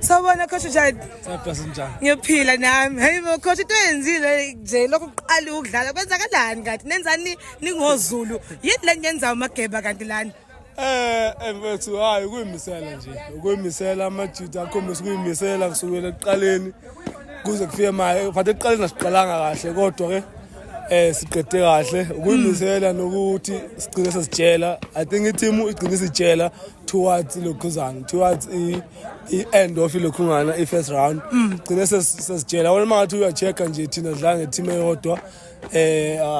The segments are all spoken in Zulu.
Sawubona, coach, njani? Siyaphila, sinjani? Ngiyaphila nami. Hey bo coach, into oyenzile nje lokhu kuqala ukudlala kwenzakalani kanti? Nenzani ningoZulu? Yini le niyenzayo amageba kanti lana? Mfethu, hayi, ukuyimisela nje. Ukuyimisela, amajita akhombisa ukuyimisela kusukela ekuqaleni kuze kufike manje. But ekuqaleni asiqalanga kahle, kodwa ke siqede kahle. Ukuyimisela nokuthi sigcine sesijela. I think i-team igcine isijela towards ilokhuzana, towards i-end of ilokhungana, i-first round. Gcine sesijela. Wena mangathi uya-check-a nje, thina sidlala nge-team eyodwa,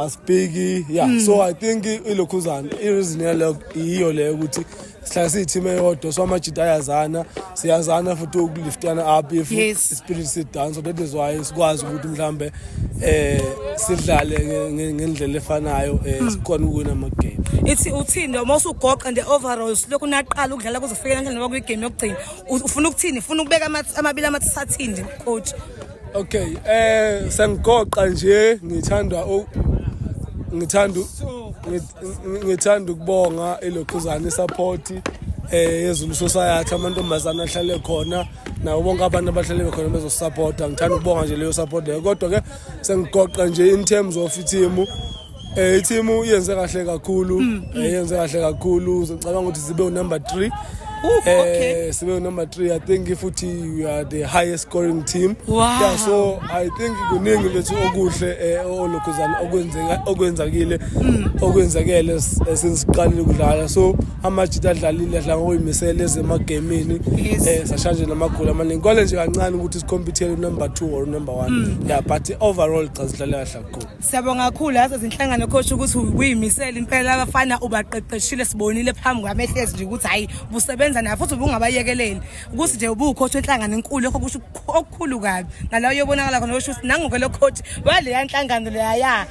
asibhiki, yeah. So I think ilokhuzana, i-reason yalokho iyo leyo, ukuthi sihlala siyi-team eyodwa, so amajita ayazana, siyazana futhi ukuliftana up if spirit sit down. So that is why sikwazi ukuthi mhlambe sidlale ngendlela efanayo, sikhona ukuwina ama-game. Ithi uthini uma usugoqa nje overall, lokhu naqala ukudlala kuze kufike namhlanje noma kwi-game yokugcina? Ufuna ukuthini? Ufuna ukubeka amabili amathathini nje, coach? Okay, sengigoqa nje, ngithanda ukubonga ilokhuzana, i-support yeZulu Society, amantombazana ahlale khona nawo bonke abantu abahlale bekhona bezosupporta. Ngithanda ukubonga nje leyo support leyo. Kodwa ke sengigoqa nje, in terms of i-team, i-team yenze kahle kakhulu, yenze kahle kakhulu. Ngicabanga ukuthi sibe number 3. Ooh, okay. Sibe number 3, I think, futhi we are the highest scoring team. Yeah, so I think kuningi lethu okuhle olokhuzana okwenzeka, okwenzakile, okwenzakele since siqalile ukudlala. So amajita adlalile, adlala ngokuyimisela ezemagemini. Sashaya nje namagoli amaningi, kwale nje kancane ukuthi si-compete number 2 or number 1, yeah, but overall cha, sidlale kahle kakhulu. Siyabonga kakhulu yazi izinhlangano, coach, ukuthi uyimisele impela abafana, ubaqeqeshile, sibonile phambi kwamehlo ethu nje ukuthi hayi, ubusebenza nayo futhi ubungabayekeleli, ukuthi nje ubuwu-coach wenhlangano enkulu, lokho kusho okukhulu kabi nala uyobonakala khona, kusho ukuthi nangoke lo coach waleya nhlangano leya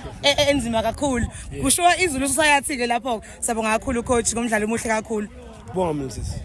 enzima kakhulu, kusho iZulu Society ke lapho. Siyabonga kakhulu, coach, ngomdlalo omuhle kakhulu. Bonga mina, sisi.